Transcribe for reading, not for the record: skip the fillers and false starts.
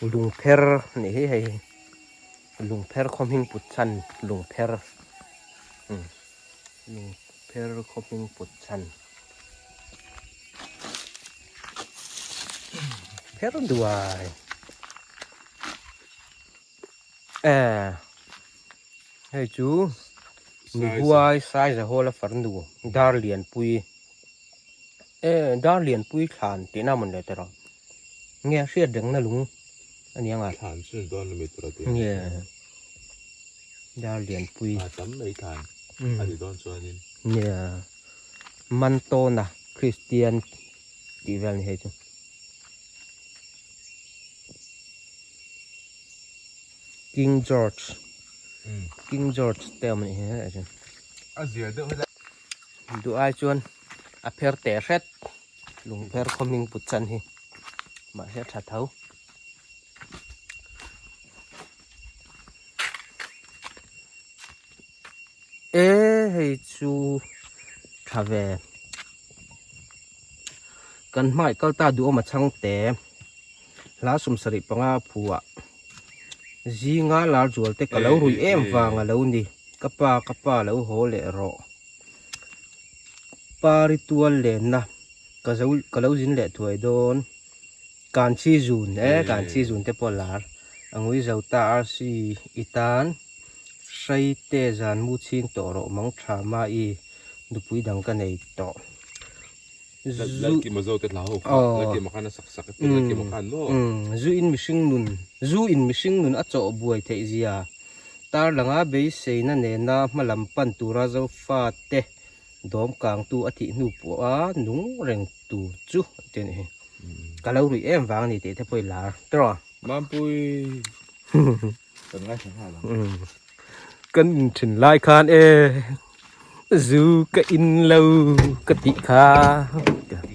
Lungpher nih hi hei lungpher khaw hming put chhan lungpher lungpher khaw hming put chhan pher duai e hei chu mihuai saizahawla farnu darlianpui e darlianpui thlan tihna mawn le tawh. Nge a hriat rengna lung a ni ang a. Thlan chu ni dawn lemi tur a ti. Nge dar lianpui. A tam mai thlan a ni dawn chuanin. Nge Mantawna Kristian tih vel ni hei chu. King George King George te awm a nih hi hei chu. A zia deuh helai. Duh ai chuan a pher teh hret. Lungpher khaw hming put chan hi mahse a tha tho. E hei chu tha ve kan hmai kal ta duhawm a chhang te hla 75 phuah zinga lar zual te ka lo rui em vang a lo ni ka pa ka pa lo haw leh rawh. Pari tual lenna ka zo ka lo zin leh thuai dawn Kanchi zun e Kanchi zun te pawh lar a ngui zo ta arsi i tan hrai te zan mu chhing tawh rawh mang tha ma i nupui dang ka nei tawh zu in mihring nun zu in mihring nun a chawh buai theih zia. Tarlanga beiseina nena hmalam pan tura Zofate dawm kangtu a thih hnu pawha nung reng tur chu an ti a nih hi. Ka lo ruih em vang a ni tih te pawh i lar tawh a. Mampui kan ngaithla nghal ang. Kan inthen lai khan e zu ka in lo ka tih kha.